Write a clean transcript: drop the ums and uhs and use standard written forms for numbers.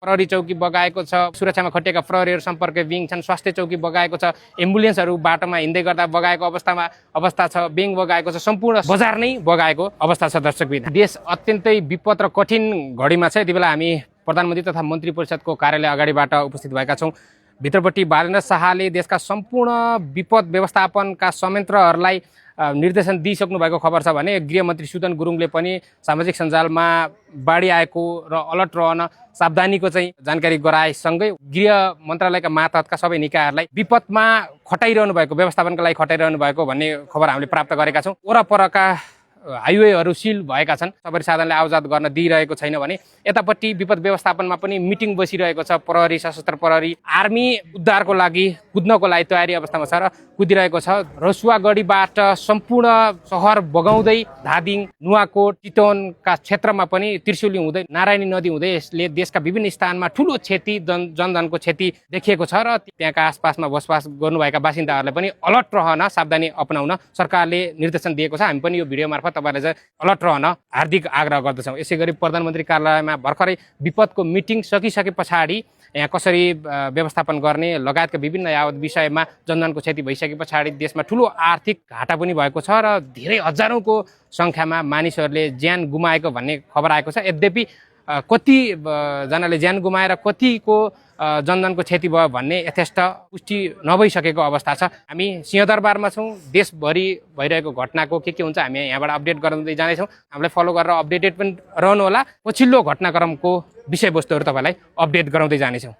प्रहरी चौकी बगाएको छ, सुरक्षामा खटिएका प्रहरीहरू सम्पर्क विङ छन्, स्वास्थ्य चौकी बगाएको छ, एम्बुलेन्सहरू बाटोमा हिँड्दै गर्दा बगाएको अवस्था छ, ब्याङ्क बगाएको छ, सम्पूर्ण बजार नै बगाएको अवस्था छ। दर्शकबिन, देश अत्यन्तै विपद र कठिन घडीमा छ। यति बेला हामी प्रधानमन्त्री तथा मन्त्री परिषदको कार्यालय अगाडिबाट उपस्थित भएका छौँ। भित्रपट्टि बालेन्द्र शाहले देशका सम्पूर्ण विपद व्यवस्थापनका संयन्त्रहरूलाई निर्देशन दिइसक्नु भएको खबर छ भने गृहमन्त्री सुदन गुरुङले पनि सामाजिक सञ्जालमा बाढी आएको र अलर्ट रहन सावधानीको चाहिँ जानकारी गराएसँगै गृह मन्त्रालयका मातहतका सबै निकायहरूलाई विपदमा खटाइरहनु भएको, व्यवस्थापनका लागि खटाइरहनु भएको भन्ने खबर हामीले प्राप्त गरेका छौँ। वरपरका हाइवेहरू सिल भएका छन्, सवारी साधनले आवाजात गर्न दिइरहेको छैन भने यतापट्टि विपद व्यवस्थापनमा पनि मिटिङ बसिरहेको छ। प्रहरी, सशस्त्र प्रहरी, आर्मी उद्धारको लागि कुद्नको लागि तयारी अवस्थामा छ र कुदिरहेको छ। रसुवागढीबाट सम्पूर्ण सहर बगाउँदै धादिङ, नुवाकोट, चितवनका क्षेत्रमा पनि त्रिशुली हुँदै नारायणी नदी हुँदै यसले देशका विभिन्न स्थानमा ठुलो क्षति, जनधनको क्षति देखिएको छ र त्यहाँका आसपासमा बसोबास गर्नुभएका बासिन्दाहरूलाई पनि अलर्ट रहन, सावधानी अपनाउन सरकारले निर्देशन दिएको छ। हामी पनि यो भिडियो मार्फत तपाईँलाई चाहिँ अलर्ट रहन हार्दिक आग्रह गर्दछौँ। यसै गरी प्रधानमन्त्री कार्यालयमा भर्खरै विपदको मिटिङ सकिसके पछाडि यहाँ कसरी व्यवस्थापन गर्ने लगायतका विभिन्न यावत विषयमा जनधनको क्षति भइसके पछाडि देशमा ठुलो आर्थिक घाटा पनि भएको छ र धेरै हजारौँको सङ्ख्यामा मानिसहरूले ज्यान गुमाएको भन्ने खबर आएको छ। यद्यपि कति जनाले ज्यान गुमाएर कतिको जनधनको क्षति भयो भन्ने यथेष्ट पुष्टि नभइसकेको अवस्था छ। हामी सिंहदरबारमा छौँ। देशभरि भइरहेको घटनाको के हुन्छ हामी यहाँबाट अपडेट गराउँदै जानेछौँ। हामीलाई फलो गरेर अपडेटेड पनि रहनुहोला। पछिल्लो घटनाक्रमको विषयवस्तुहरू तपाईँलाई अपडेट गराउँदै जानेछौँ।